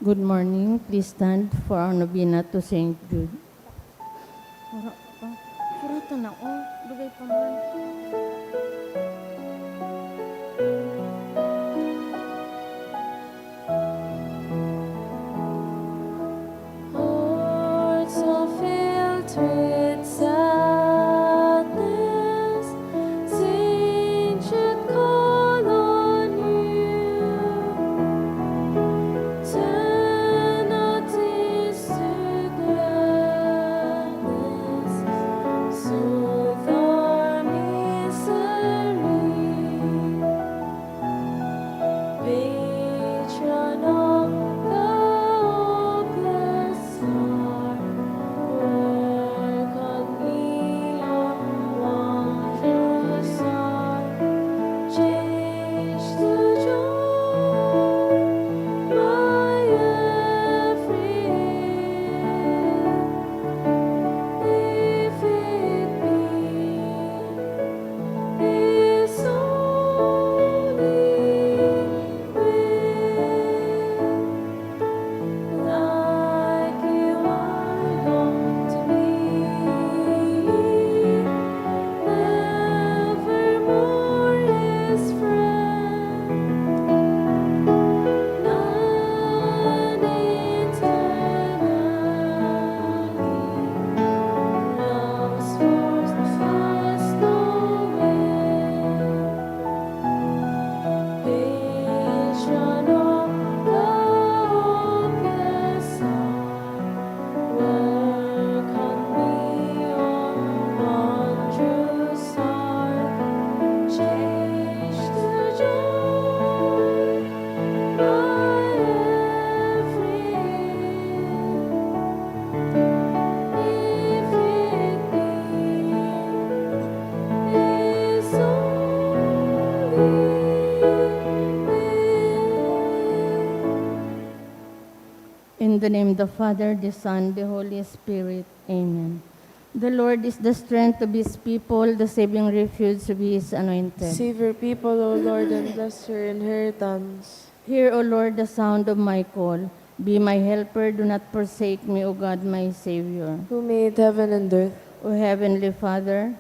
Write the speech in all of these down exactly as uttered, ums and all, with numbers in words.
Good morning. Please stand for our novena to Saint Jude. Wala pa. Suratan na, oh. Dugay pa man. Hearts are filled with sadness, saints should call on you. Turn our tears to gladness, soothe our misery. Patron of the hopeless heart, work on me, O wondrous heart, change to joy my every ill, if it be His holy will, like you are known to me, evermore His friend, none eternally loves for us no end. Patron of the hopeless heart, work on me, O wondrous heart, change to joy my every ill, if it be His holy will. In the name of the Father, the Son, the Holy Spirit. Amen. The Lord is the strength of His people, the saving refuge of His anointed. Save your people, O Lord, and bless your inheritance. Hear, O Lord, the sound of my call. Be my helper, do not forsake me, O God, my Savior. Who made heaven and earth. O Heavenly Father,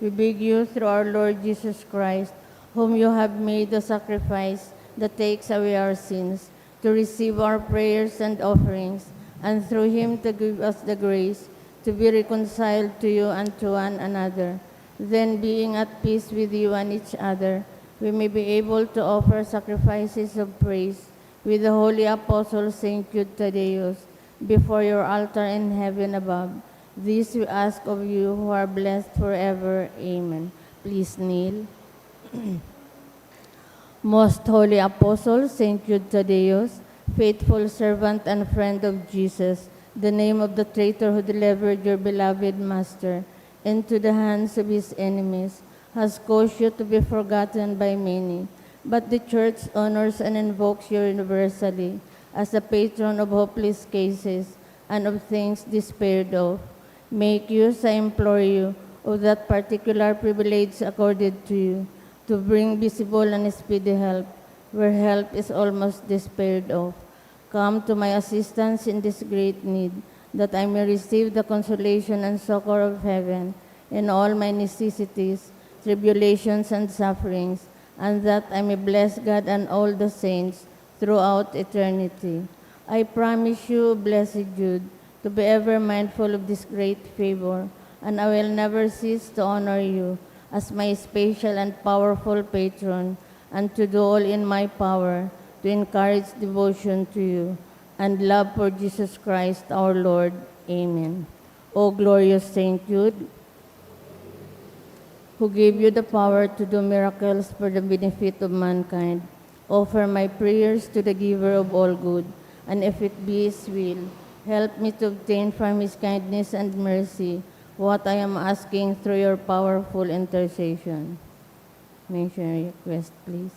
we beg you through our Lord Jesus Christ, whom you have made a sacrifice that takes away our sins, to receive our prayers and offerings, and through him to give us the grace to be reconciled to you and to one another. Then, being at peace with you and each other, we may be able to offer sacrifices of praise with the holy apostle Saint Jude Thaddeus before your altar in heaven above. This we ask of you who are blessed forever. Amen. Please kneel. Most Holy Apostle Saint Jude Thaddeus, faithful servant and friend of Jesus, the name of the traitor who delivered your beloved Master into the hands of his enemies, has caused you to be forgotten by many, but the Church honors and invokes you universally as the patron of hopeless cases and of things despaired of. Make use, I implore you, of that particular privilege accorded to you, to bring visible and speedy help where help is almost despaired of. Come to my assistance in this great need, that I may receive the consolation and succor of heaven in all my necessities, tribulations, and sufferings, and that I may bless God and all the saints throughout eternity. I promise you, Blessed Jude, to be ever mindful of this great favor, and I will never cease to honor you, as my special and powerful patron, and to do all in my power to encourage devotion to you and love for Jesus Christ our Lord. Amen. O glorious Saint Jude, who gave you the power to do miracles for the benefit of mankind, offer my prayers to the Giver of all good, and if it be His will, help me to obtain from His kindness and mercy what I am asking through your powerful intercession. Mention your request, please.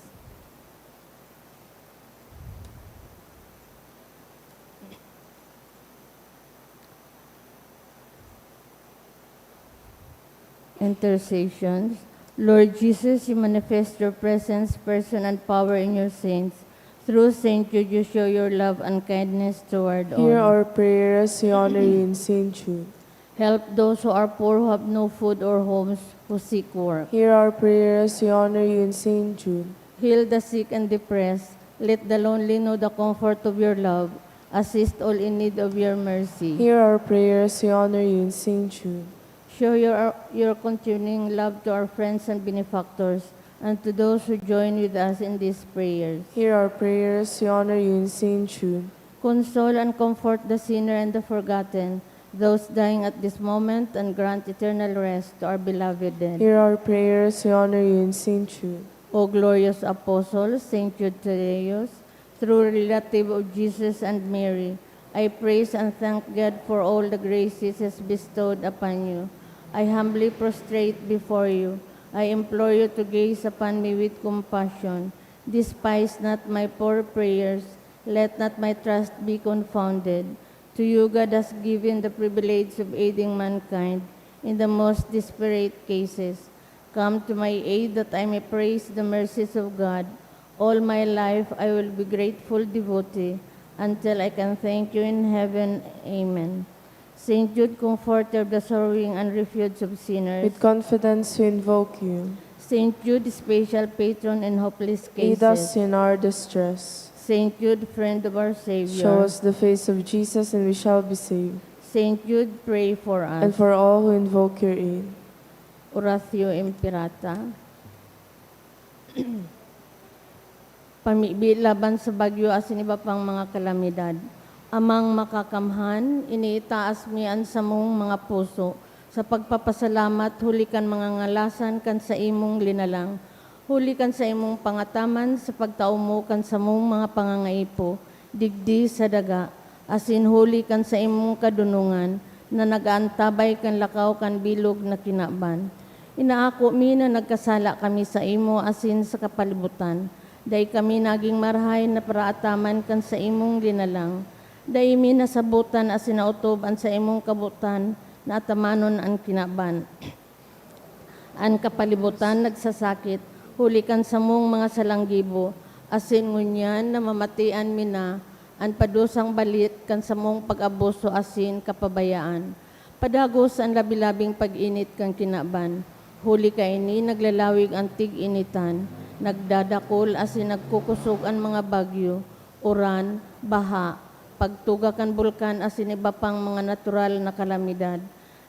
Intercessions. Lord Jesus, you manifest your presence, person, and power in your saints. Through Saint Jude, you show your love and kindness toward all. Hear our prayers, we honor you in Saint Jude. Help those who are poor, who have no food or homes, who seek work. Hear our prayers, we honor you in Saint Jude. Heal the sick and depressed. Let the lonely know the comfort of your love. Assist all in need of your mercy. Hear our prayers, we honor you in Saint Jude. Show your, your continuing love to our friends and benefactors, and to those who join with us in these prayers. Hear our prayers, we honor you in Saint Jude. Console and comfort the sinner and the forgotten, those dying at this moment, and grant eternal rest to our beloved dead. Hear our prayers, we honor you in Saint Jude. O glorious Apostle, Saint Jude Thaddeus, true relative of Jesus and Mary, I praise and thank God for all the graces He has bestowed upon you. I humbly prostrate before you. I implore you to gaze upon me with compassion. Despise not my poor prayers. Let not my trust be confounded. To you God has given the privilege of aiding mankind in the most desperate cases. Come to my aid that I may praise the mercies of God. All my life I will be grateful devotee until I can thank you in heaven. Amen. Saint Jude, comforter of the sorrowing and refuge of sinners. With confidence we invoke you. Saint Jude, special patron in hopeless cases. Aid us in our distress. Saint Jude, friend of our Savior. Show us the face of Jesus and we shall be saved. Saint Jude, pray for us. And for all who invoke your aid. Oratio Imperata. Pamibi laban sa bagyo asin iba pang mga kalamidad. Amang Makakamhan, iniitaas mi an samong mga puso sa pagpapasalamat huli kan mga ngalasan kan saimong linalang, huli kan saimong pangataman sa pagtao mo kan samong mga pangangaipo digdi sa daga, asin huli kan saimong kadonongan na nag-aantabay kan lakaw kan bilog na kinaban. Inaako mi na nagkasala kami saimo asin sa kapalibutan. Dai kami nagin marahay na paraataman kan saimong linalang. Dai mi nasabotan asin naotob an saimong kabotan na atamanon an kinaban. An kapalibutan nagsasakit huli kan samong mga salanggibo, asin ngunyan namamatian mi na an padusang balit kan samong pag-abuso asin kapabayaan. Padagos an labi-labing pag-init kan kinaban, huli kaini naglalawig an tig-initan, nagdadakul asin nagkukosog an mga bagyo, uran, baha, pagtuga kan bulkan asin iba pang mga natural na kalamidad.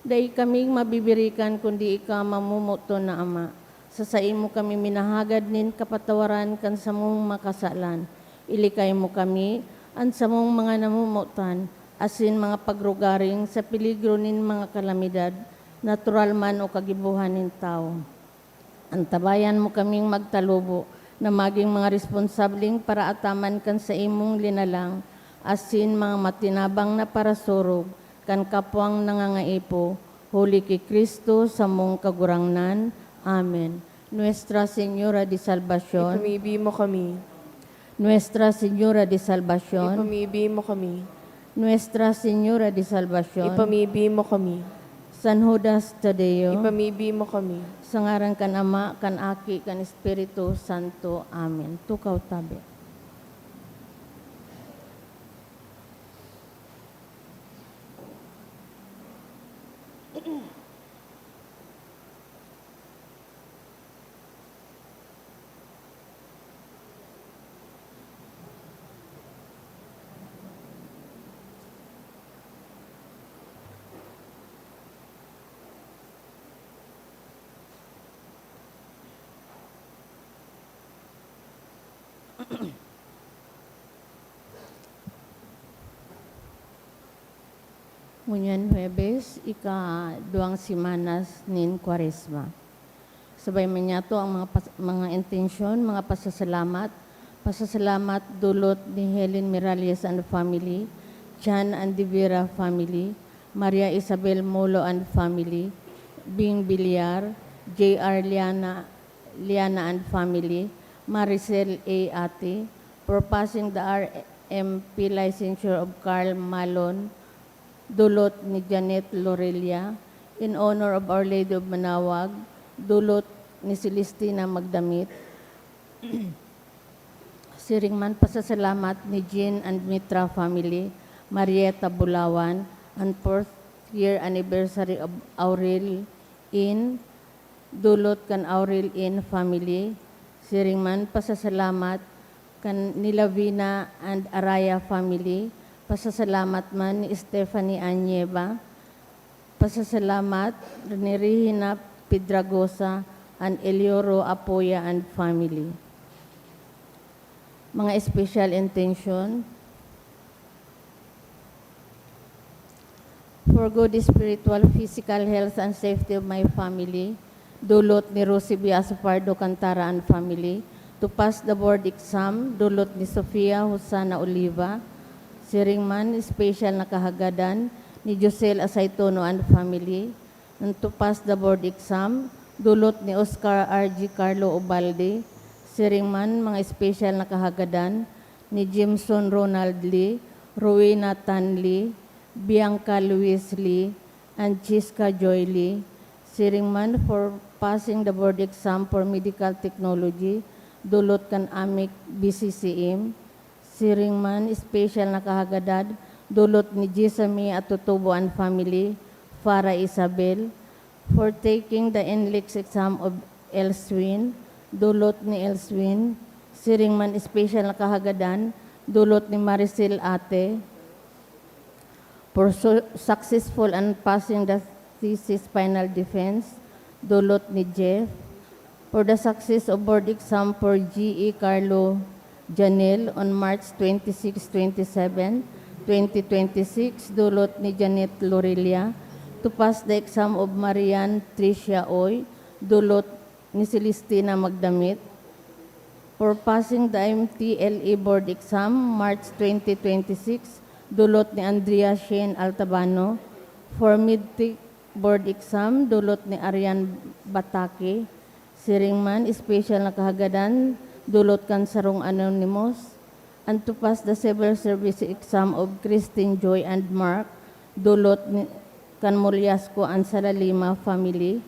Dai kaming mabibirikan kundi ika, mamomoton na Ama. Sa saimo kami minahagad nin kapatawaran kan samong makasalan. Ilikay mo kami, an samong mga namomotan, asin mga pagrugaring sa peligro nin mga kalamidad, natural man o kagibohan nin tawo. Antabayan mo kaming magtalubo na magin mga responsableng paraataman kan saimong linalang, asin mga matinabang na parasurog kan kapwang nangangaipo, huli ki Cristo, samong Kagurangnan. Amen. Nuestra Señora de Salvacion. Ipamibi mo kami. Nuestra Señora de Salvacion. Ipamibi mo kami. Nuestra Señora de Salvacion. Ipamibi mo kami. San Judas Tadeo. Ipamibi mo kami. Sa ngaran kan Ama, kan Aki, kan Espiritu Santo. Amen. Tukaw tabi. Ngunyan Huwebes, ika-duwang semanas nin Kwaresma. Sabay man niyato ang mga pas-, mga intensyon, mga pasasalamat. Pasasalamat dulot ni Helen Miralles and family, Jan and Devera family, Maria Isabel Molo and family, Bing Villar, J R Liana, Liana and family, Maricel A Ate, for passing the R M P licensure of Carl Malon, dulot ni Janet Lorelia, in honor of Our Lady of Manawag, dulot ni Celestina Magdamit. Siring man pasasalamat ni Jean and Mitra family, Marieta Bulawan, and fourth year anniversary of Aurel in dulot kan Aurel in family. Siring man pasasalamat kan Nilavina and Araya family. Pasasalamat man ni Stephanie Anyeva. Pasasalamat ni Regina Pedragosa and Elioro Apoya and family. Mga special intention. For good spiritual, physical health and safety of my family, dulot ni Rosie Biaso Pardo Cantara and family, to pass the board exam, dulot ni Sofia Hosana Oliva, siring man, special na kahagadan ni Josel Asaytono and family, and to pass the board exam, dulot ni Oscar R G Carlo Ubalde, siring man, mga special na kahagadan ni Jimson Ronald Lee, Rowena Tan Lee, Bianca Luis Lee, and Chiska Joy Lee, siring man for passing the board exam for medical technology, dulot kan Amic B C C M, siring man special na kahagadan, dulot ni Jisami Atutubo and family, Farah Isabel, for taking the NLEX exam of Elswin, dulot ni Elswin, siring man special na kahagadan, dulot ni Maricel Ate, for su-, successful and passing the thesis final defense, dulot ni Jeff, for the success of board exam for G E Carlo Janel on March twenty-six, twenty-seven, twenty twenty-six, dulot ni Janet Lorelia, to pass the exam of Marian Tricia Oy, dulot ni Celestina Magdamit, for passing the M T L E board exam, March twenty twenty-six, dulot ni Andrea Shane Altabano, for Medtech board exam, dulot ni Arian Batake, siring man, special na kahagadan, dulot kan sarong anonymous, and to pass the civil service exam of Christine Joy and Mark, dulot ni, kan Molyasco and Salalima family,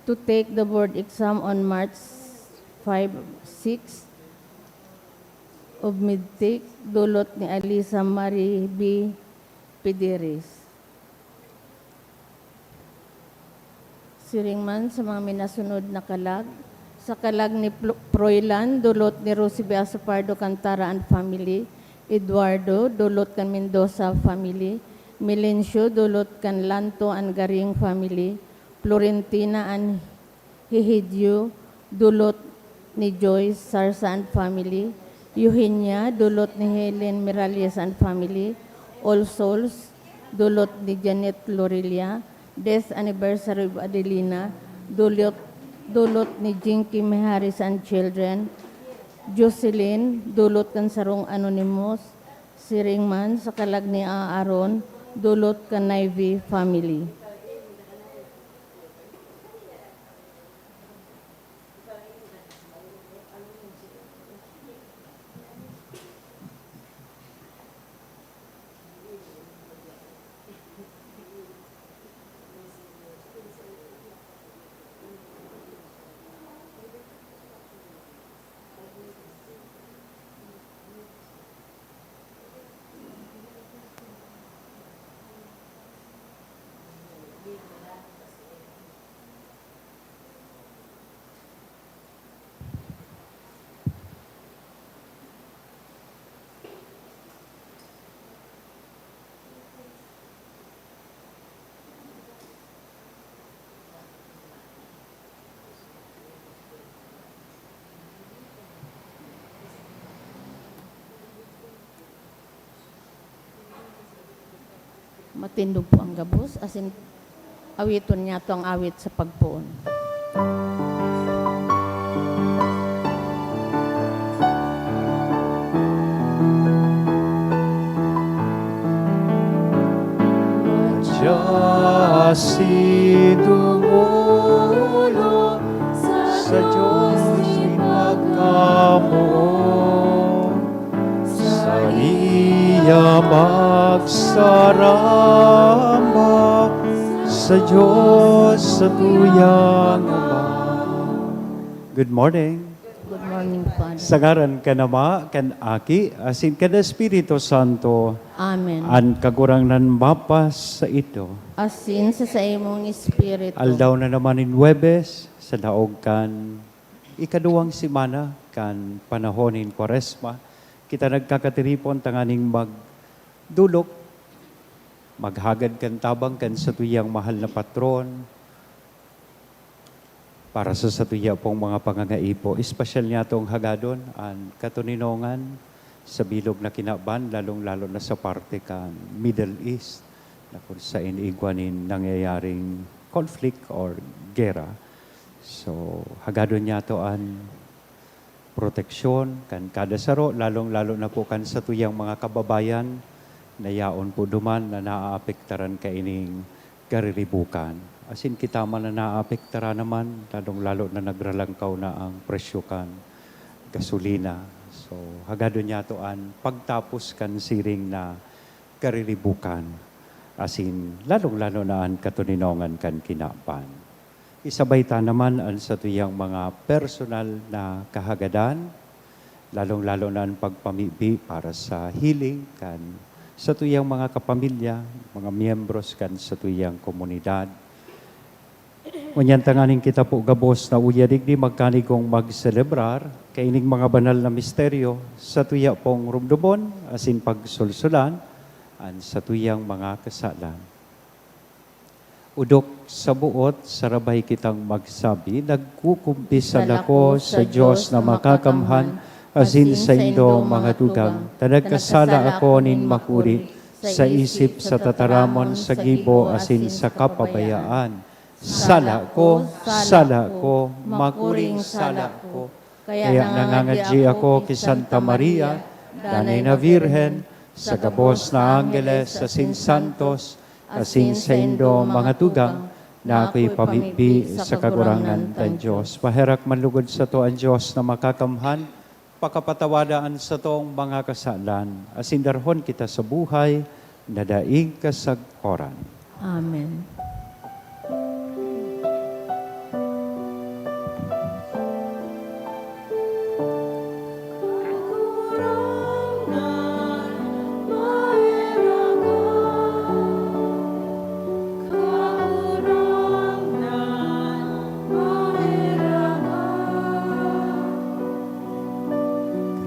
to take the board exam on March five, six of Medtech, dulot ni Alisa Marie B. Pideres. Siring man sa mga minasunod na kalag, sa kalag ni Plo-, Froilan, dulot ni Rosie Biaso Pardo Cantara and family, Eduardo, dulot kan Mendoza family, Melencio, dulot kan Lanto and Garing family, Florentina and Hihidio, dulot ni Joyce Sarsa and family, Eugenia, dulot ni Helen Miralles and family, All Souls, dulot ni Janet Lorelia, death anniversary of Adelina, dulot, dulot ni Jinky Mijares and children, Jocelyn, dulot kan sarong anonymous, siring man sa kalag ni Aaron, dulot kan Naive family. Matindog po ang gabos, asin awiton niyato ang awit sa pagpoon. Madya si dumolo sa Diyos ipagkamoon, saiya magsaramba sa Diyos sa tuyang Ama. Good morning. Good morning, Father. Sa ngaran kan Ama, kan Aki, asin kan Espiritu Santo. Amen. An Kagurangnan mapasaindo. Asin sa saimong espiritu. Aldaw na naman nin Huwebes, sa laog kan ikaduwang semana kan panahon nin Kwaresma, kita nagkakatiripon tanganing magdolok, maghagad kan tabang kan satuyang mahal na patron, para sa satuya pong mga pangangaipo. Espesyal niyatong hagadon an katoninongan sa bilog na kinaban, lalong-lalo na sa parte kan Middle East, na kung saen igwa nin nangyayaring conflict or gera. So, hagadon niyato an proteksyon kan kada saro, lalong-lalo na po kan satuyang mga kababayan na yaon po duman na naaapektaran kaining kariribukan. Asin kita man na naapektaran naman, lalong-lalo na nagralangkaw na ang presyo kan gasolina. So, hagadon niyato an pagtapos kan siring na kariribukan, asin lalong-lalo na an katoninongan kan kinaban. Isabay ta naman an satuyang mga personal na kahagadan, lalong-lalo na an pagpamibi para sa healing kan satuyang mga kapamilya, mga miyembros kan satuyang komunidad. Ngunyan tanganing kita po gabos na uya digdi magkanigong magselebrar kaining mga banal na misteryo, satuya pong rumdomon asin pagsulsulan an satuyang mga kasalan. Odok sa boot, sarabay kitang magsabi, "Nagkukumpisal ako sa Dios na makakamhan asin saindo, mga tugang, ta nagkasala ako nin makuri sa isip, sa tataramon, sa gibo, asin sa kapabayaan. Sala ko, sala ko, makuring sala ko." Kaya nangangadyi ako ki Santa Maria, Danay na Birhen, sa gabos na anggeles asin santos, asin saindo, mga tugang, na ako'y pamibi sa Kagurangnan kan Dios. Paherak man lugod sato an Dios na makakamhan, pakapatawada an satong mga kasalan, asin darhon kita sa buhay na daing kasagkoran. Amen.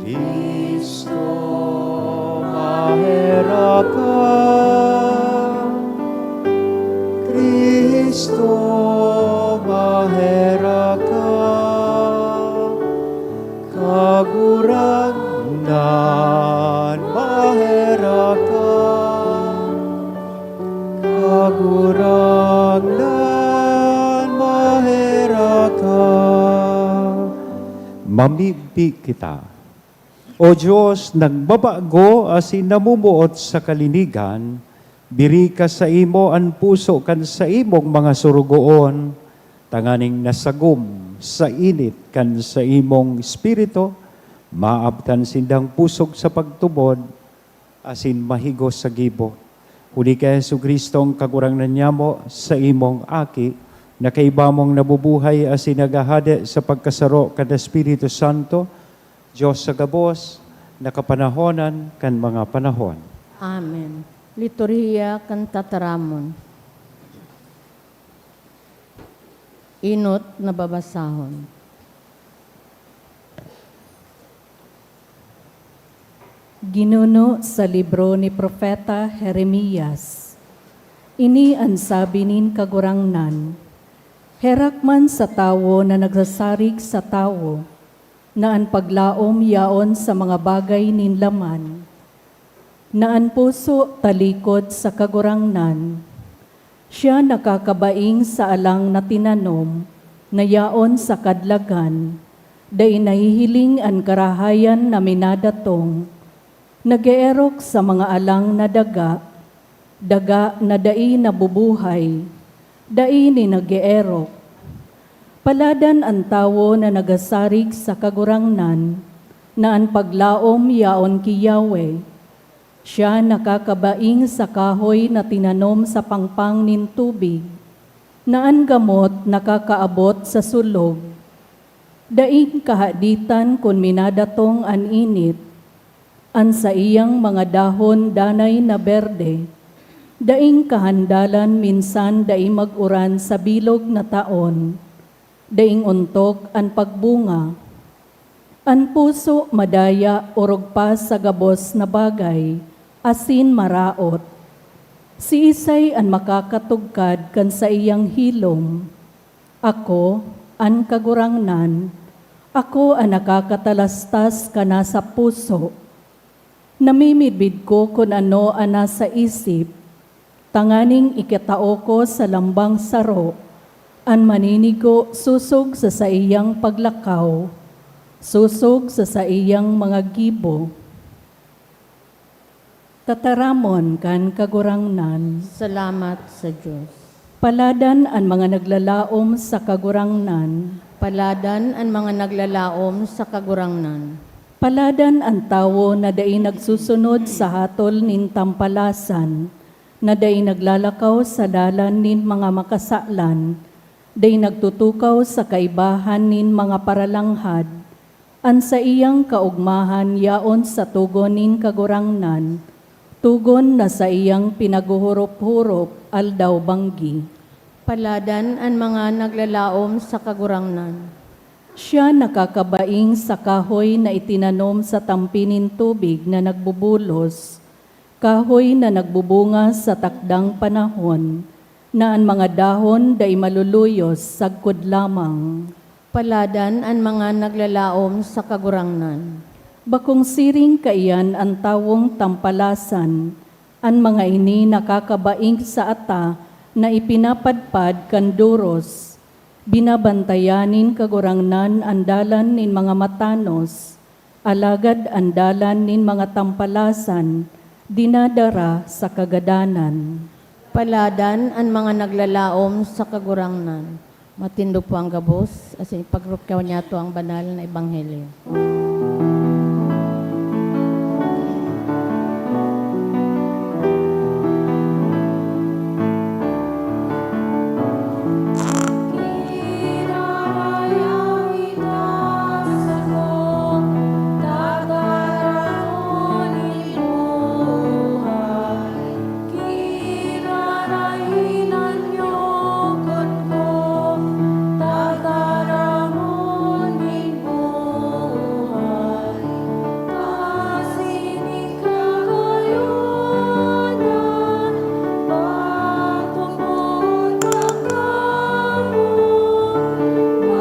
Cristo, maherak ka. Cristo, maherak ka. Kagurangnan, maherak ka. Kagurangnan, maherak ka. Mamibi kita. O Dios, nagbabago asin namumuot sa kalinigan, biri ka saimo an puso kan saimong mga sorogoon, tanganing nasagom sa init kan saimong Espiritu, maabtan sindang pusog sa pagtubod asin mahigos sa gibo. Huli ki Jesu-Cristong Kagurangnan nyamo, saimong Aki, na kaiba mong nabubuhay asin naghahade sa pagkasaro kan Espiritu Santo, Dios sa gabos, na kapanahonan kan mga panahon. Amen. Liturhiya kan Tataramon. Enot na babasahon. Ginuno sa libro ni Propeta Jeremias. Ini an sabi nin Kagurangnan, "Herak man sa tawo na nagsasarig sa tawo, na an paglaom yaon sa mga bagay nin laman, Na an puso talikod sa Kagurangnan. Siya nakakabaing sa alang na tinanom na yaon sa kadlagan, dai nahihiling an karahayan na minadatong. Nag-eerok sa mga alang na daga, daga na dai nabubuhay, dai nin nag-eerok. Paladan an tawo na nagasarig sa Kagurangnan, na an paglaom yaon ki Yahweh. Siya nakakabaing sa kahoy na tinanom sa pangpang nin tubig, na an gamot nakakaabot sa sulog. Daing kahaditan kun minadatong an init. An saiyang mga dahon danay na berde. Daing kahandalan minsan dai mag-uran sa bilog na taon. Daing ontok an pagbunga. An puso madaya orog pa sa gabos na bagay, asin maraot. Siisay an makakatugkad kan saiyang hilom? Ako, an Kagurangnan, ako an nakakatalastas kan nasa puso. Namimidbid ko kun ano an nasa isip, tanganing ikatao ko sa lambang saro an maninigo sosog sa saiyang paglakaw, sosog sa saiyang mga gibo. Tataramon kan Kagurangnan. Salamat sa Dios. Paladan an mga naglalaom sa Kagurangnan. Paladan an mga naglalaom sa Kagurangnan. Paladan an tawo na dai nagsusunod sa hatol nin tampalasan, na dai naglalakaw sa dalan nin mga makasalan, dai nagtutukaw sa kaibahan nin mga paralanghad. An saiyang kaogmahan yaon sa togon nin Kagurangnan, togon na saiyang pinaghuhurop-hurop aldaw-banggi. Paladan an mga naglalaom sa Kagurangnan. Siya nakakabaing sa kahoy na itinanom sa tampi nin tubig na nagbubulos, kahoy na nagbubunga sa takdang panahon, na an mga dahon dai maluluyos sagkod lamang. Paladan an mga naglalaom sa Kagurangnan. Bakong siring kaiyan an tawong tampalasan, an mga ini nakakabaing sa ata na ipinapadpad kan doros. Binabantayan nin Kagurangnan an dalan nin mga matanos, alagad an dalan nin mga tampalasan dinadara sa kagadanan. Paladan an mga naglalaom sa Kagurangnan. Matindog po ang gabos, asin ipagrukyaw niyato ang banal na ebanghelyo.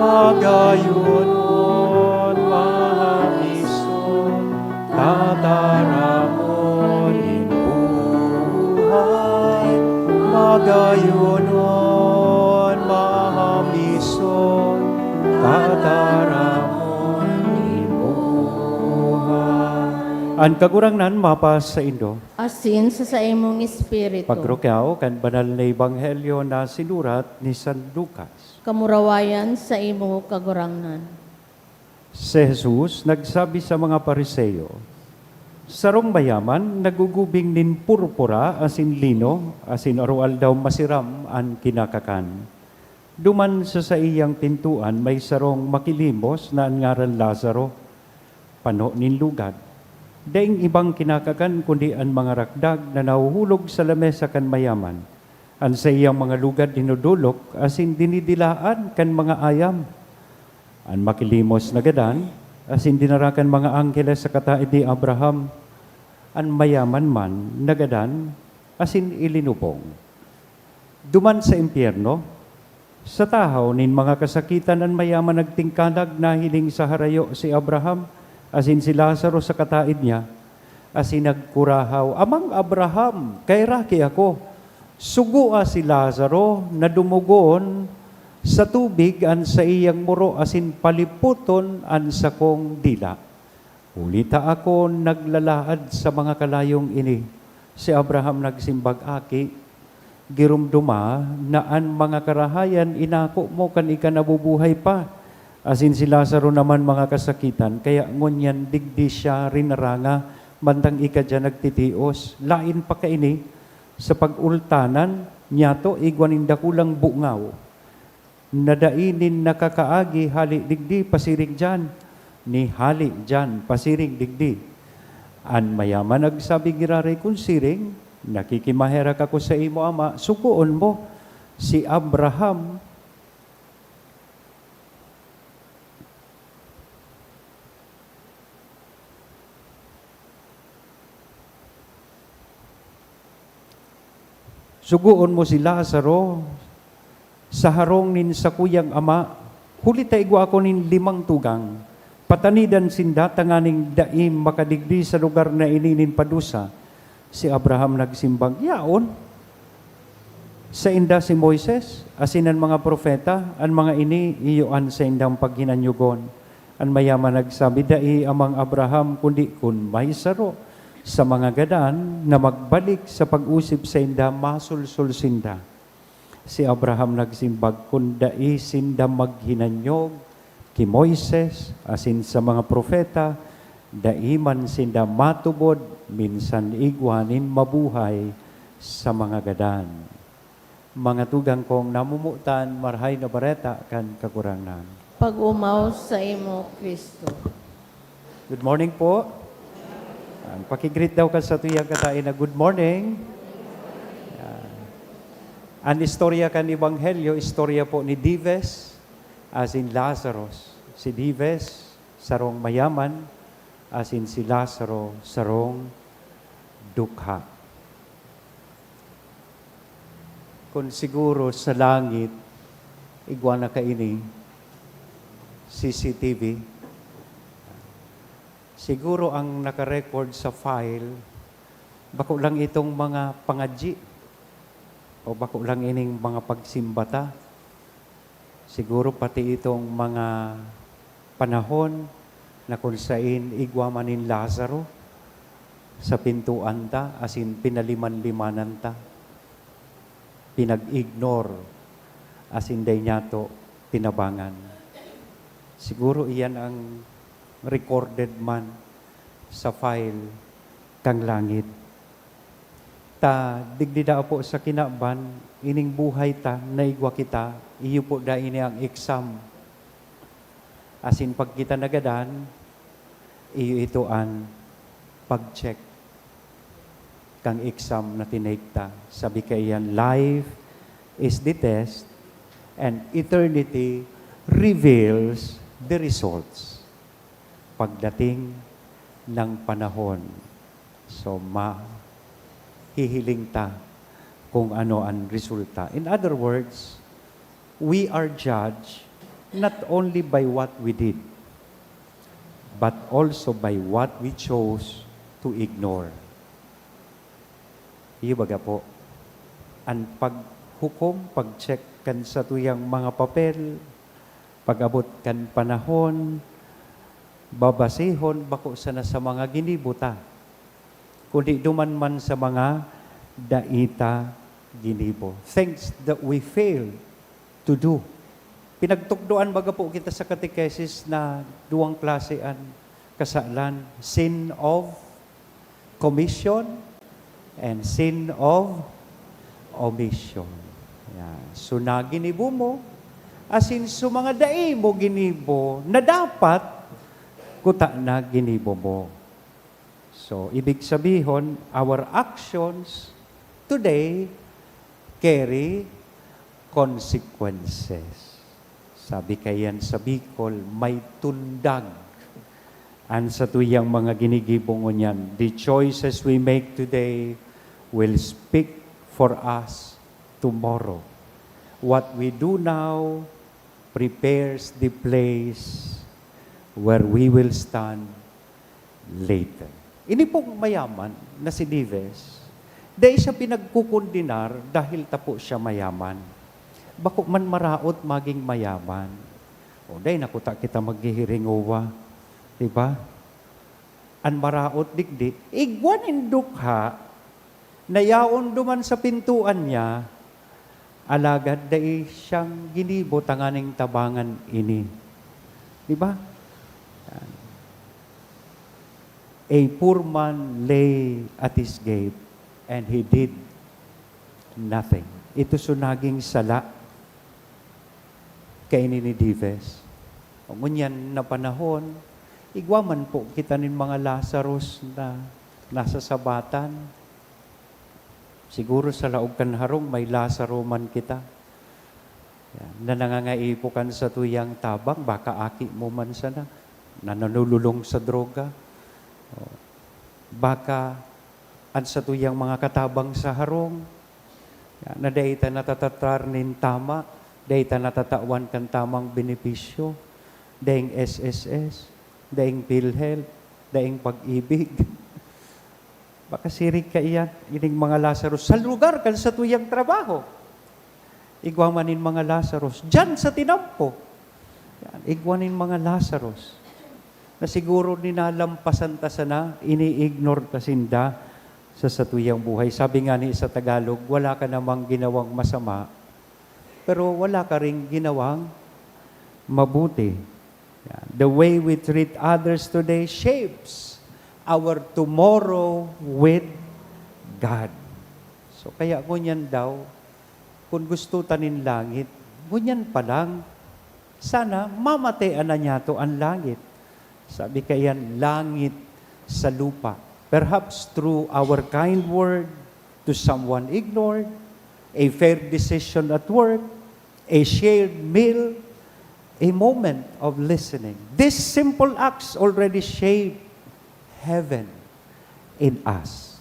Magayon on mahamison, tataramon nin buhay. Magayon on mahamison, tataramon nin buhay. An Kagurangnan mapasaindo. Asin sa saimong espiritu. Pagrukyaw kan banal na ebanghelyo na sinurat ni San Lucas. Kamurawayan saimo, Kagurangnan. Si Jesus nagsabi sa mga Pariseo, "Sarong mayaman nagugubing nin purpura asin lino, asin aroaldaw masiram an kinakakan. Duman sa saiyang pintoan may sarong makilimos na an ngaran Lazaro, pano nin lugad. Daing ibang kinakakan kundi an mga rakdag na nahuhulog sa lamesa kan mayaman. An saiyang mga lugad dinodolok asin dinidilaan kan mga ayam. An makilimos nagadan asin dinara kan mga angheles sa kataed ni Abraham. An mayaman man nagadan asin ilinubong." Duman sa impyerno, sa tahaw nin mga kasakitan, an mayaman nagtingkalag, nahiling sa harayo si Abraham asin si Lazaro sa kataed niya. asin nagkurahaw, "Amang Abraham, kaheraki ako. Sugoa si Lazaro na dumugon sa tubig an saiyang muro asin palipoton an sakong dila. Huli ta ako naglalaad sa mga kalayong ini." Si Abraham nagsimbag, "Aki, giromdoma na an mga karahayan inako mo kan ika nabubuhay pa, asin si Lazaro naman mga kasakitan, kaya ngunyan digdi siya rinaranga mantang ika diyan nagtitios. Laen pa kaini, sa pag-ultanan, nyato igwa nin dakulang bungaw na dai nin nakakaagi hale digdi pasiring diyan, ni hale diyan pasiring digdi." An mayaman nagsabi giraray kun siring, "Nakikimaherak ako sa imo, ama, sugoon mo si Abraham." Sugoon mo si Lazaro sa harong nin sakuyang ama, huli ta igwa ako nin limang tugang. Patanidan sinda tanganing dai makadigdi sa lugar na ini nin padusa. Si Abraham nagsimbag, "Yaon. Sainda si Moises, asin an mga propeta, an mga ini iyo an saindang paghinanyogon." An mayaman nagsabi, "Dai, Amang Abraham, kundi kun may saro sa mga gadan na magbalik sa pag-osip sainda, masolsol sinda." Si Abraham nagsimbag, "Kun dai sinda maghinanyog ki Moises asin sa mga propeta, dai man sinda matubod minsan igwa nin mabuhay sa mga gadan." Mga tugang kong namomotan, Marahay na Bareta kan Kagurangnan. Pag-omaw saimo, Cristo. Good morning po. Yan. Paki-greet daw kan satuyang katae na, "Good morning." Yan. An istorya kan Ebanghelyo, istorya po ni Dives asin Lazaro. Si Dives, sarong mayaman, asin si Lazaro, sarong dukha. Kun siguro sa langit, igwa na kaini, C C T V. Siguro ang naka-record sa file, bako lang itong mga pangadyi o bako lang ining mga pagsimba ta. Siguro pati itong mga panahon na kun sain igwa man nin Lazaro sa pintoan ta, asin pinaliman-limanan ta, pinag-ignore, asin dai nyato tinabangan. Siguro iyan ang recorded man sa file kan langit. Ta digdi daa po sa kinaban, ining buhay ta na igwa kita, iyo po daa ini ang exam. Asin pag kita nagadan, iyo ito an pag-check kan exam na tinake ta. Sabi kaiyan, "Life is the test, and eternity reveals the results." Pagdating ng panahon, so, mahihiling ta kung ano ang resulta. In other words, we are judged not only by what we did, but also by what we chose to ignore. Iyo baga po, an paghukom, pag-check kan satuyang mga papel, pag-abot kan panahon, babasehon bako sana sa mga ginibo ta, kundi duman man sa mga dai ta ginibo. Things that we fail to do. Pinagtukdoan baga po kita sa catechesis na duwang klase an kasalan, sin of commission and sin of omission. Yan. So, na ginibo mo, asin so mga dai mo ginibo na dapat, kuta na ginibo mo. So, ibig sabihon, our actions today carry consequences. Sabi kaiyan sa Bicol, may tundag an satuyang mga ginigibo ngunyan. The choices we make today will speak for us tomorrow. What we do now prepares the place where we will stand later. Ini pong mayaman na si Dives, dai siya pinagkukondenar dahil ta po siya mayaman. Bako man maraot magin mayaman. O, dai na kuta kita maghihiringowa. Di ba? An maraot digdi, igwa nin dukha na yaon duman sa pintoan niya, alagad dai siyang ginibo tanganing tabangan ini. Di ba? Yan. A poor man lay at his gate, and he did nothing. Ito so naging sala kaini ni Dives. O ngunyan na panahon, igwa man po kita nin mga Lazarus na nasa sabatan. Siguro sa laog kan harong, may Lazaro man kita. Yan, na nangangaipo kan satuyang tabang, baka aki mo man sana, na nanululong sa droga. O, baka an satuyang mga katabang sa harong, yan, na dai ta natatatar nin tama, dai ta natatawan kan tamang benepisyo, daing S S S, daing PhilHealth, daing Pag-ibig. Baka siring kaiyan, ining mga Lazaro sa lugar kan satuyang trabaho. Igwa man nin mga Lazarus diyan sa tinampo. Yan, igwa nin mga Lazarus na siguro ninalampasan ta sana, ini-ignore ta sinda sa satuyang buhay. Sabi nga ni sa Tagalog, "Wala ka namang ginawang masama, pero wala ka ring ginawang mabuti." Yan. The way we treat others today shapes our tomorrow with God. So, kaya ngunyan daw, kun gusto ta nin langit, ngunyan pa lang, sana mamatean na niyato an langit. Sabi kaiyan, langit sa lupa. Perhaps through our kind word to someone ignored, a fair decision at work, a shared meal, a moment of listening. These simple acts already shape heaven in us.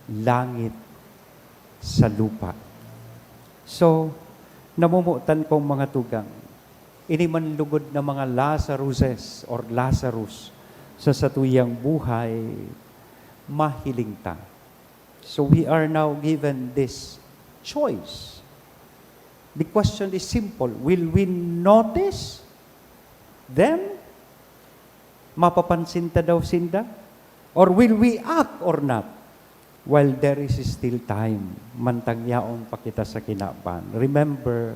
Langit sa lupa. So, namomotan kong mga tugang, ini man lugod na mga Lazaruses or Lazarus sa satuyang buhay, mahiling ta. So we are now given this choice. The question is simple. Will we notice them? Mapapansin ta daw sinda? Or will we act or not? While there is still time, mantang yaon pa kita sa kinaban. Remember,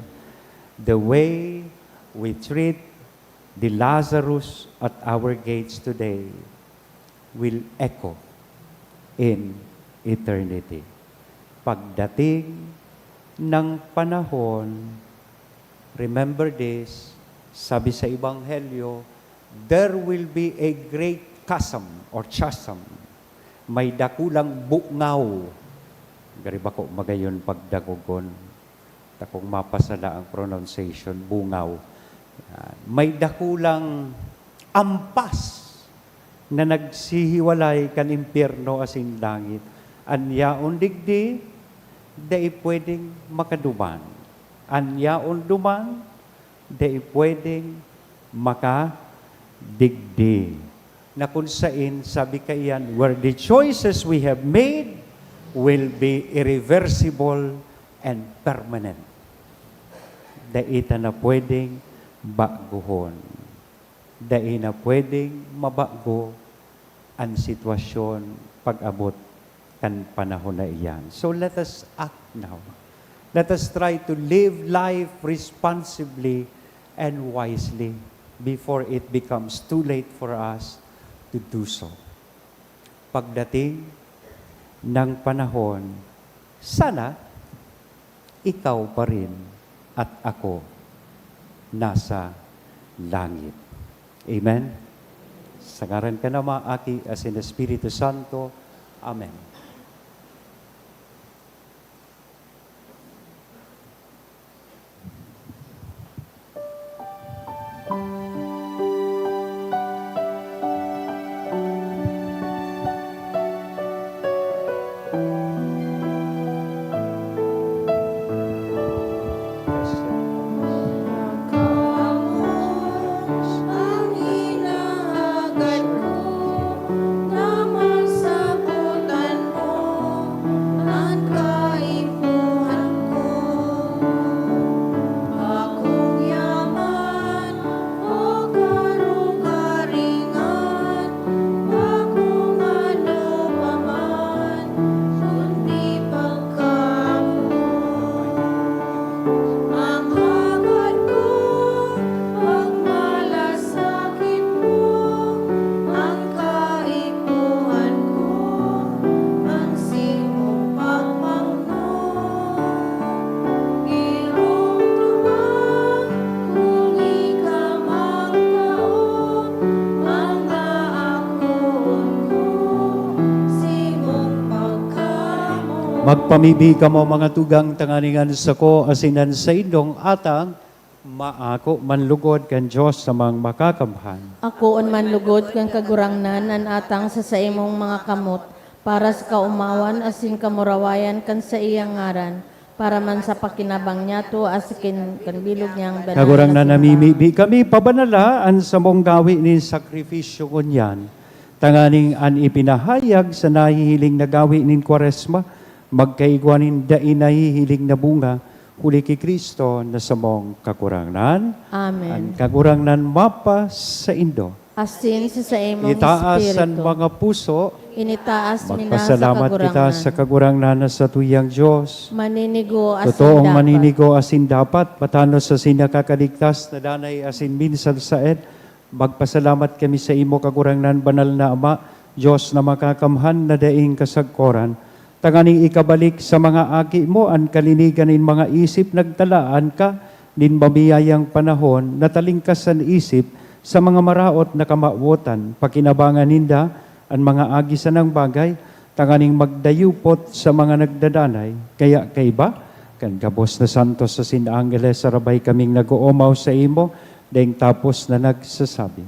the way we treat the Lazarus at our gates today will echo in eternity. Pagdating ng panahon, remember this, sabi sa Ebanghelyo, "There will be a great chasm or chasm." May dakulang bungaw. Gari bako magayon pagdangogon. Ta kung mapasala ang pronunciation, bungaw. Yan. May dakulang ampas na nagsihiwalay kan impyerno asin langit. An yaon digdi, dai pwedeng makaduman. An yaon duman, dai pwedeng makadigdi. Na kun sain, sabi kaiyan, where the choices we have made will be irreversible and permanent. Dai ta na pwedeng baguhon. Dai na pwedeng mabago an sitwasyon pag-abot kan panahon na iyan. So let us act now. Let us try to live life responsibly and wisely before it becomes too late for us to do so. Pagdating ng panahon, sana ikaw pa rin at ako nasa langit. Amen? Sa ngaran kan Ama, Aki, asin Espiritu Santo. Amen. Magpamibi kamo, mga tugang, tanganing an sako asin an saindong atang maako man lugod kan Dios na Makakamhan. Akoon man lugod kan Kagurangnan an atang sa saimong mga kamot, para sa kaomawan asin kamurawayan kan saiyang ngaran, para man sa pakinabang niyato asin kan bilog niyang banal na Kagurangnan, simbahan. Namimibi kami, pabanala an samong gawi nin sakrifisyo ngunyan, tanganing an ipinahayag sa nahihiling na gawi nin Kwaresma magkaigwa nin dai nahihiling na bunga, huli ki Cristo na samong Kagurangnan. Amen. An Kagurangnan mapasaindo. Asin sa saimong Itaas an espiritu. Mga puso. Initaas mi na sa Magpasalamat kita Kagurangnan. Sa Kagurangnan na satuyang Dios. Maninigo asin Totoong dapat. Maninigo asin dapat, matanos asin nakakaligtas na danay asin minsan saen. Magpasalamat kami sa imo, Kagurangnan, banal na Ama, Dios na makakamhan na daing kasagkoran, tanganing ikabalik sa mga aki mo an kalinigan nin mga isip. Nagtalaan ka nin mabiyayang panahon na talingkas an isip sa mga maraot na kamawotan. Pakinabangan ninda an mga agi sanang bagay, tanganing magdayupot sa mga nagdadanay. Kaya kaiba kan gabos na santos asin angheles, sarabay kaming nag-oomaw sa imo, daing tapos na nagsasabi,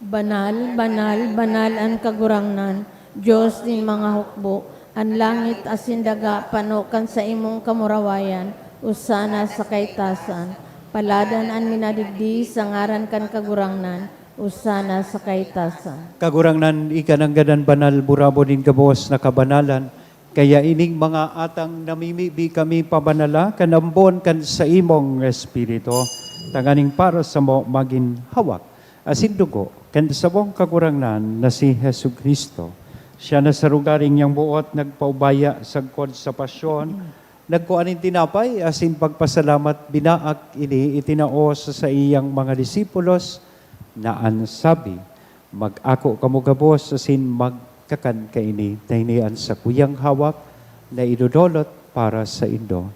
"Banal, banal, banal an Kagurangnan, Dios nin mga hukbo. An langit asin daga pano kan saimong kamurawayan. Osana sa kaitasan. Paladan an minadigdi sa ngaran kan Kagurangnan. Osana sa kaitasan." Kagurangnan, ika nanggad an banal, burabod nin gabos na kabanalan. Kaya ining mga atang namimibi kami, pabanala kan ambon kan saimong Espiritu, tanganing para samo magin hawak asin dugo kan samong Kagurangnan na si Jesu-Cristo. Siya na sa rogaring niyang boot nagpaubaya sagkod sa pasyon, nagkua nin tinapay asin pagpasalamat, binaak ini, itinao sa saiyang mga disipulos na an sabi, "Mag-ako kamo gabos asin magkakan kaini, ta ini an sakuyang hawak na idodolot para saindo."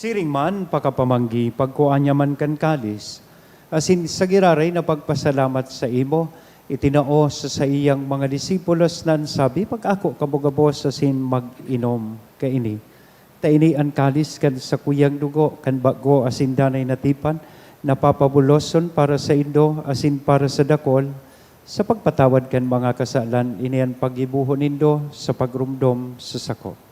Siring man, pakapamanggi, pagkua niya man kan kalis, asin sa giraray na pagpasalamat saimo, itinao sa saiyang mga disipulos na an sabi, "Mag-ako kamo gabos asin mag-inom kaini, ta ini an kalis kan sakuyang dugo kan bago asin danay na tipan, na papabuloson para saindo asin para sa dakol, sa pagpatawad kan mga kasalan. Ini an paggibohon nindo sa pagromdom sa sako."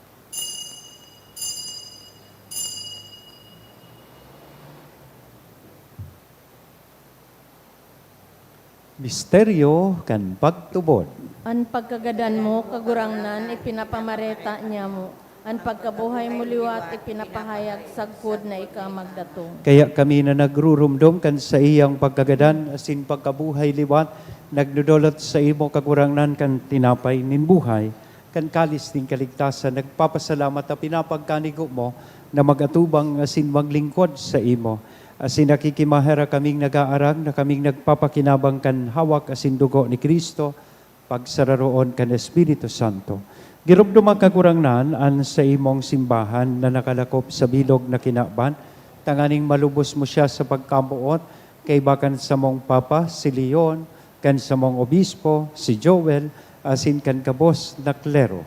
Misteryo kan pagtubod. An pagkagadan mo, Kagurangnan, ipinapamareta niamo. An pagkabuhay mo liwat ipinapahayag sagkod na ika magdatong. Kaya kami na nagruromdom kan saiyang pagkagadan asin pagkabuhay liwat, nagdodolot saimo, Kagurangnan, kan tinapay nin buhay, kan kalis nin kaligtasan, nagpapasalamat ta pinapagkanigo mo na mag-atubang asin maglingkod saimo. Asin nakikimaherak kaming nag-aarang na kaming nagpapakinabang kan hawak asin dugo ni Cristo, pagsararoon kan Espiritu Santo. Giromdoma, Kagurangnan, an saimong simbahan na nakalakop sa bilog na kinaban, tanganing malubos mo siya sa pagkamoot, kaiba kan samong Papa, si Leon, kan samong obispo, si Joel, asin kan gabos na klero.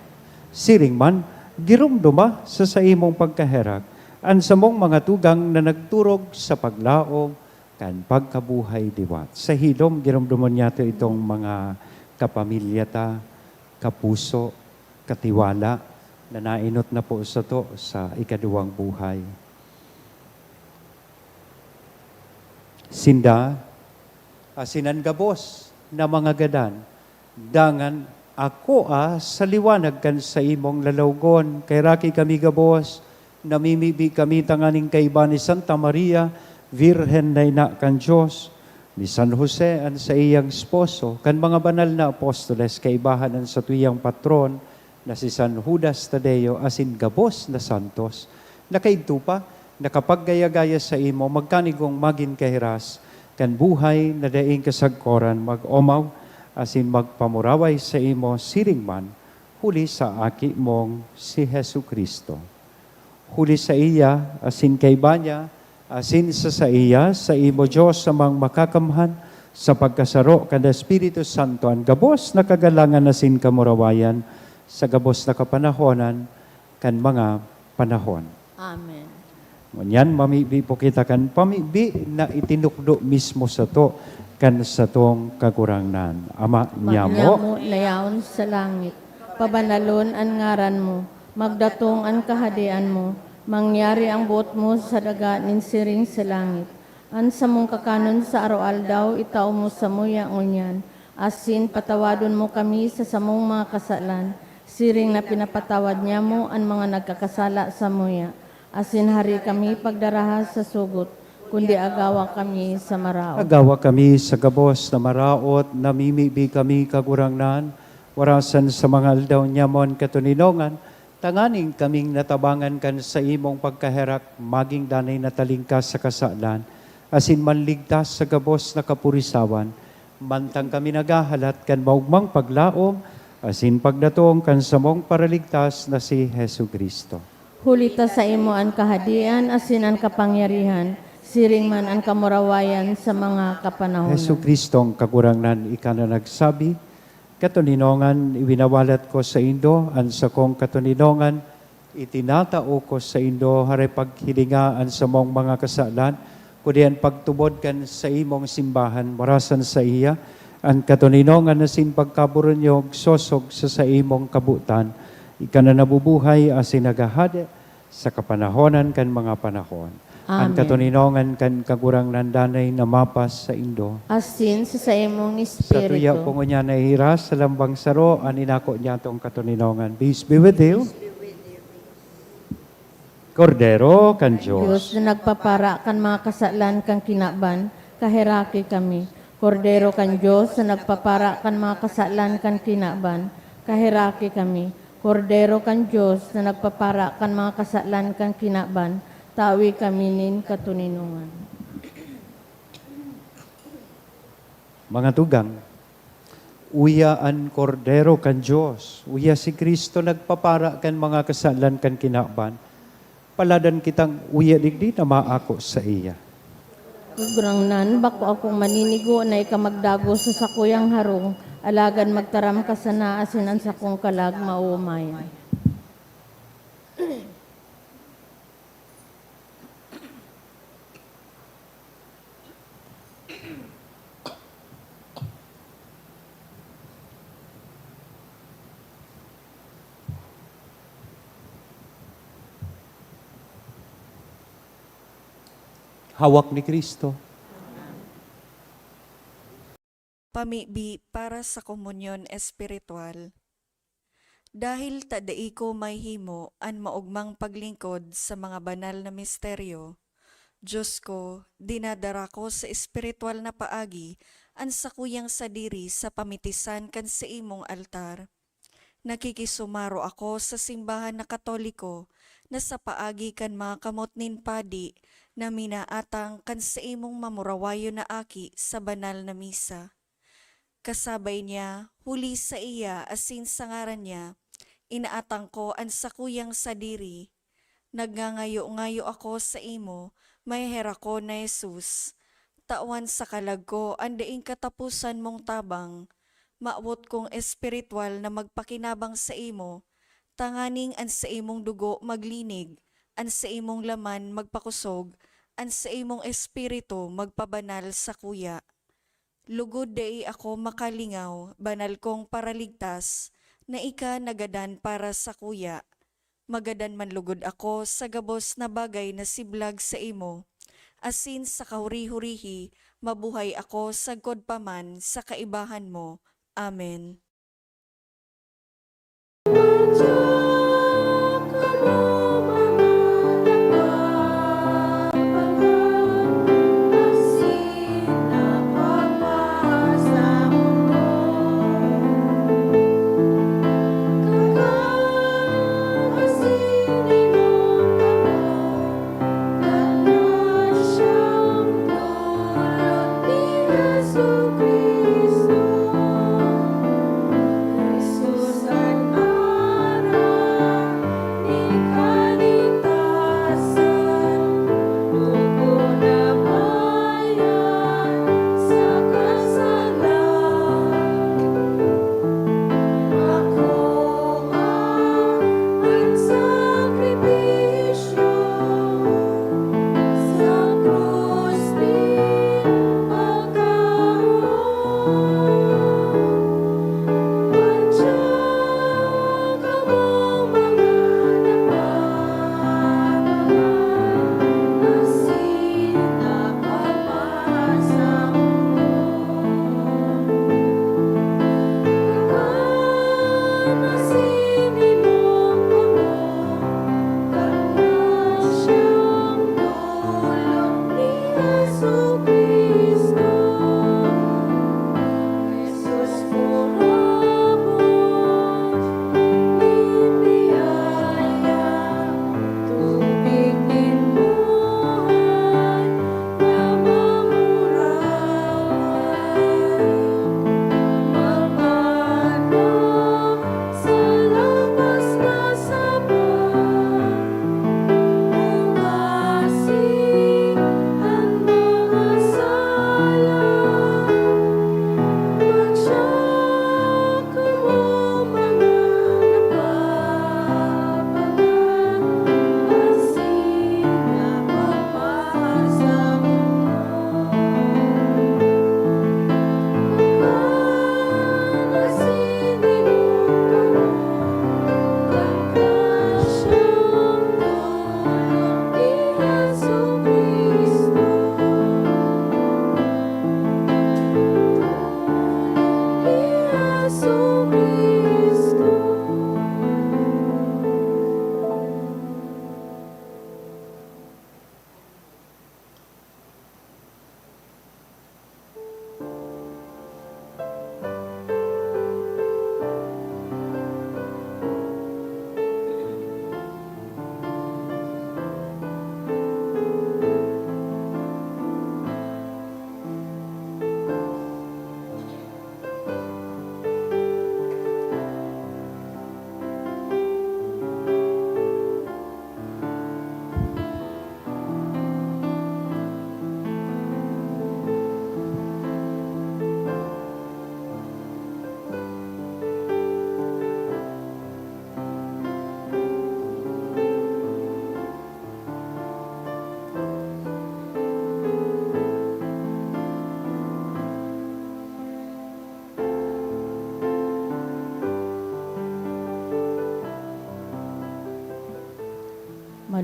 Siring man, giromdoma sa saimong pagkaherak an samong mga tugang na nagturog sa paglaom kan pagkabuhay liwat. Sa hilom, giromdomon niyato itong mga kapamilya ta, kapuso, katiwala, na naenot na po sato sa ikaduwang buhay. Sinda, asin an gabos na mga gadan, dangan akoa sa liwanag kan saimong lalawgon. Kaheraki kami gabos, namimibi kami tanganing kaiba ni Santa Maria, Birhen na ina kan Dios, ni San Jose an saiyang esposo, kan mga banal na apostoles, kaibahan an satuyang patron, na si San Judas Tadeo, asin gabos na santos, na kaidto pa nakapaggaya-gaya saimo, magkanigong magin kahiras kan buhay na daing kasagkoran, mag-omaw asin magpamuraway saimo siring man, huli sa Aki mong si Jesu-Cristo. Huli saiya, asin kaiba niya, Asin sa saiya, saimo, Dios Amang Makakamhan, sa pagkasaro kan Espiritu Santo, an gabos na kagalangan asin kamurawayan sa gabos na kapanahonan kan mga panahon. Amen. Ngunyan, mamibi po kita kan pamibi na itinukdo mismo sato kan satong Kagurangnan. Ama, nyamo. Nyamo na yaon sa langit, pabanalon an ngaran mo, magdatong an kahadean mo, mangyari ang boot mo sa daga nin siring sa langit. An samong kakanon sa aroaldaw, itao mo samuya ngunyan, asin patawadon mo kami sa samong mga kasalan, siring na pinapatawad nyamo an mga nagkakasala samuya. Asin hari kami pagdaraha sa sugot, kundi agawa kami sa maraot. Agawa kami sa gabos na maraot, namimibi kami, Kagurangnan, warasan sa mga aldaw nyamon katoninongan, tanganing kaming natabangan kan saimong pagkaherak, magin danay na talingkas sa kasalan, asin manligtas sa gabos na kapurisawan, mantang kami naghahalat kan maogmang paglaom asin pagdatong kan samong Paraligtas na si Jesu-Cristo. Huli ta saimo an kahadean asin an kapangyarihan, siring man an kamurawayan sa mga kapanahonan. Jesu-Cristong Kagurangnan, ika na nagsabi, "Katoninongan, iwinawalat ko saindo an sakong katoninongan, itinatao ko saindo, hare paghilinga an samong mga kasalan, kundi an pagtubod kan saimong simbahan, marasan saiya, an katoninongan asin pagkaburunyog sosog sa saimong kabotan. Ika na nabubuhay asin naghahade sa kapanahonan kan mga panahon." An Amen. Katoninongan kan Kagurangnan danay na mapas saindo. Asin sa saimong Sa tuya espiritu. Po ngunyan na ihiras sa lambang saro an inako niyatong katoninongan. Peace be with you. Kordero kan Diyos. Diyos na nagpapara kan mga kasalan kan kinaban, kaheraki kami. Kordero kan Diyos na nagpapara kan mga kasalan kan kinaban, kaheraki kami. Kordero kan Diyos na nagpapara kan mga kasalan kan kinaban, tawi kami nin katoninongan. Mga tugang, uya an Kordero kan Dios, uya si Cristo nagpapara kan mga kasalan kan kinaban. Paladan kitang uya digdi na maako saiya. Kagurangnan, bako akong maninigo na ika magdagos sa sakuyang harong, alagad magtaram ka sana asin an sakong kalag maoomayan. Hawak ni Cristo. Pamibi para sa komunyon espiritual. Dahil ta dai ko mahihimo an maogmang paglingkod sa mga banal na misteryo, Diyos ko, dinadara ko sa espiritual na paagi an sakuyang sadiri sa pamitisan kan saimong altar. Nakikisumaro ako sa simbahan na Katoliko na sa paagi kan mga kamot nin padi na minaatang kan saimong mamurawayon na aki sa banal na misa. Kasabay niya, huli saiya asin sa ngaran niya, inaatang ko an sakuyang sadiri. Nagngangayo-ngayo ako saimo, maheherak ko na Jesus. Tawan sa kalag ko an daing kataposan mong tabang. Mawot kong espiritual na magpakinabang saimo, tanganing an saimong dugo maglinig, an saimong laman magpakosog, an saimong espiritu magpabanal sakuya. Lugod dai ako makalingaw, banal kong Paraligtas, na ika nagadan para sakuya. Magadan man lugod ako sa gabos na bagay na siblag saimo, asin sa kahuri-hurihi mabuhay ako sagkod pa man sa kaibahan mo. Amen.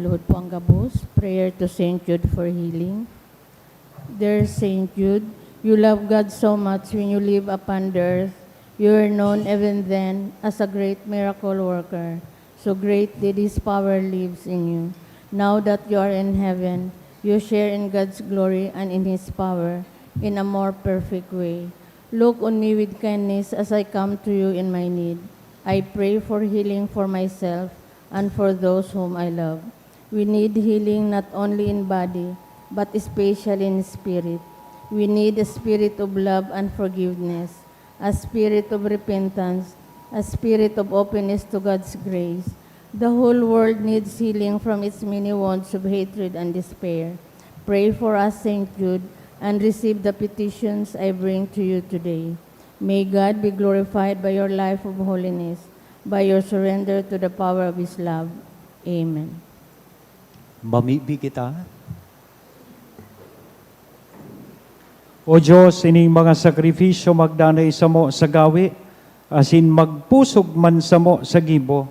Lord po ang gabos, prayer to Saint Jude for healing. Dear Saint Jude, you love God so much when you live upon the earth. You were known even then as a great miracle worker. So great did His power lives in you. Now that you are in heaven, you share in God's glory and in His power in a more perfect way. Look on me with kindness as I come to you in my need. I pray for healing for myself and for those whom I love. We need healing not only in body, but especially in spirit. We need a spirit of love and forgiveness, a spirit of repentance, a spirit of openness to God's grace. The whole world needs healing from its many wounds of hatred and despair. Pray for us, Saint Jude, and receive the petitions I bring to you today. May God be glorified by your life of holiness, by your surrender to the power of His love. Amen. Mamibi kita. O Dios, ining mga sakrifisyo magdanay samo sa gawi, asin magpusog man samo sa gibo,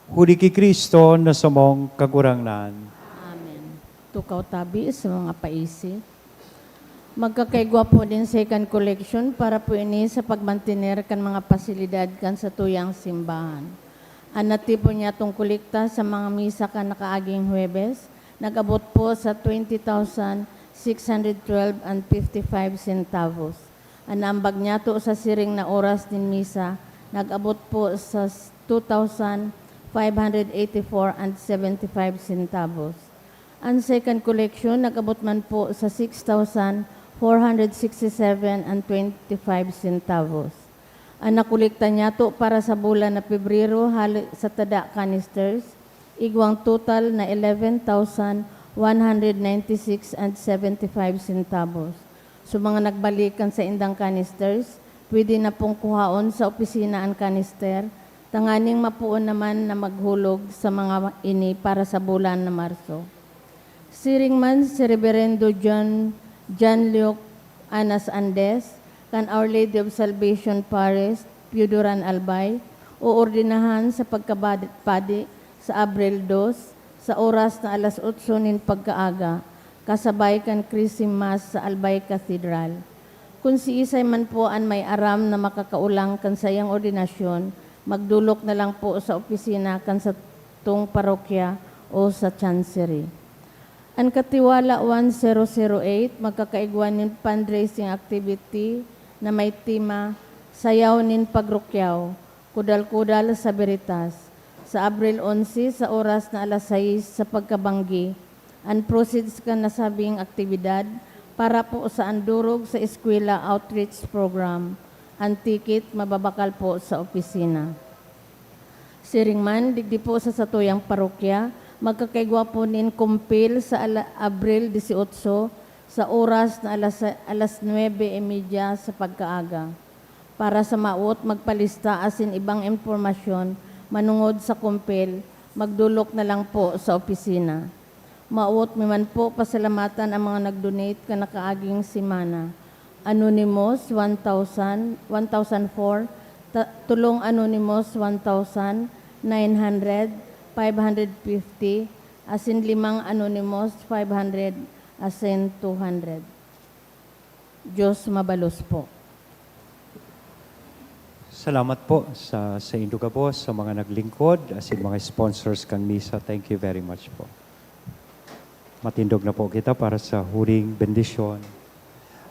huli ki Cristo na samong Kagurangnan. Amen. Tukaw tabi sa mga paisi. Magkakaigwa po nin second collection para po ini sa pagmantener kan mga pasilidad kan satuyang simbahan. An natipon niyatong kolekta sa mga misa kan nakaaging Huwebes nag-abot po sa twenty thousand six hundred twelve and fifty-five centavos. An naambag niyato sa siring na oras nin misa nag-abot po sa two thousand five hundred eighty-four and seventy-five centavos. An second collection nag-abot man po sa six thousand four hundred sixty-seven and twenty-five centavos. An nakolekta niyato para sa bulan na Pebrero hale sa tada canisters, igwang total na eleven thousand one hundred ninety-six and seventy-five centavos. Sa mga nagbalik kan saindang canisters, pwede na pong kuhaon sa opisina an canister, tanganing mapoon naman na maghulog sa mga ini para sa bulan na Marso. Siring man si Reberendo John, John Luke Anas Andes, kan Our Lady of Salvation Parish, Pio Duran, Albay, oordinahan sa pagkabad-, padi sa Abril dos, sa oras na alas otso nin pagkaaga, kasabay kan Chrism Mass sa Albay Cathedral. Kun siisay man po an may aram na makakaulang kan saiyang ordinasyon, magdolok na lang po sa opisina kan satong parokya o sa chancery. An Katiwala one zero zero eight magkakaigwa nin fundraising activity na may tema, Sayaw nin Pagrukyaw, Kudal-kudal sa Veritas, sa Abril onse sa oras na alas sais sa pagkabanggi. An proceeds kan nasabing aktibidad para po sa Andurog sa Eskwela Outreach Program. An ticket mababakal po sa opisina. Siring man, digdi po sa satuyang parokya, magkakaigwa po nin kumpil sa ala-, Abril dieciocho, sa oras na alas, alas nuebe y media sa pagkaaga. Para sa mawot magpalista asin ibang impormasyon manongod sa kumpil, magdolok na lang po sa opisina. Mawot mi man po pasalamatan ang mga nag-donate kan nakaaging semana. Anonymous, one thousand, one thousand four, ta-, tolong anonymous, one thousand, nine hundred, five hundred fifty, asin limang anonymous, five hundred, asin two hundred. Diyos mabalos po. Salamat po sa, sa indo gabos, sa mga naglingkod, asin mga sponsors kan misa. Thank you very much po. Matindog na po kita para sa huling bendisyon.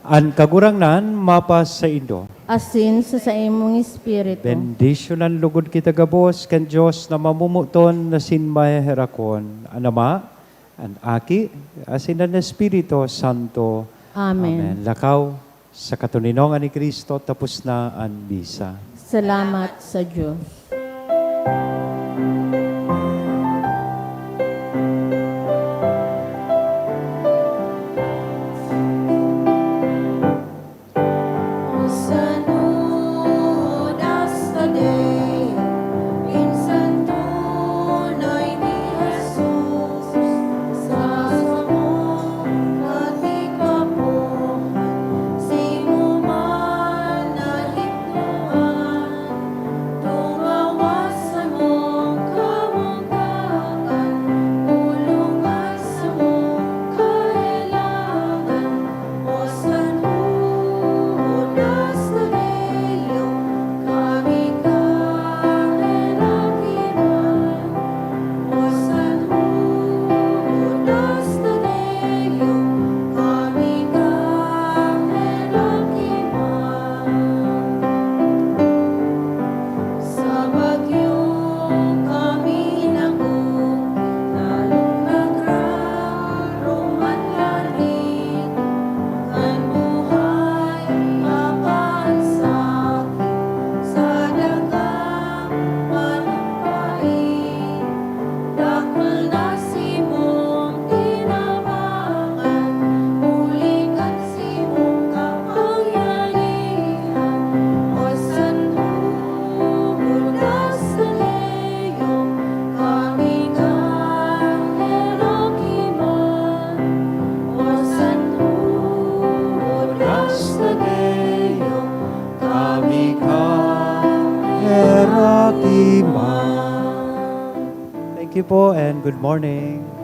An Kagurangnan mapasaindo. Asin sa saimong espiritu. Bendisyonan lugod kita gabos kan Dios na mamomoton asin maheherakon, an Ama, an Aki, asin an Espiritu Santo. Amen. Amen. Lakaw, sa katoninongan ni Cristo, tapos na an misa. Salamat sa Diyos. Thank you po and good morning.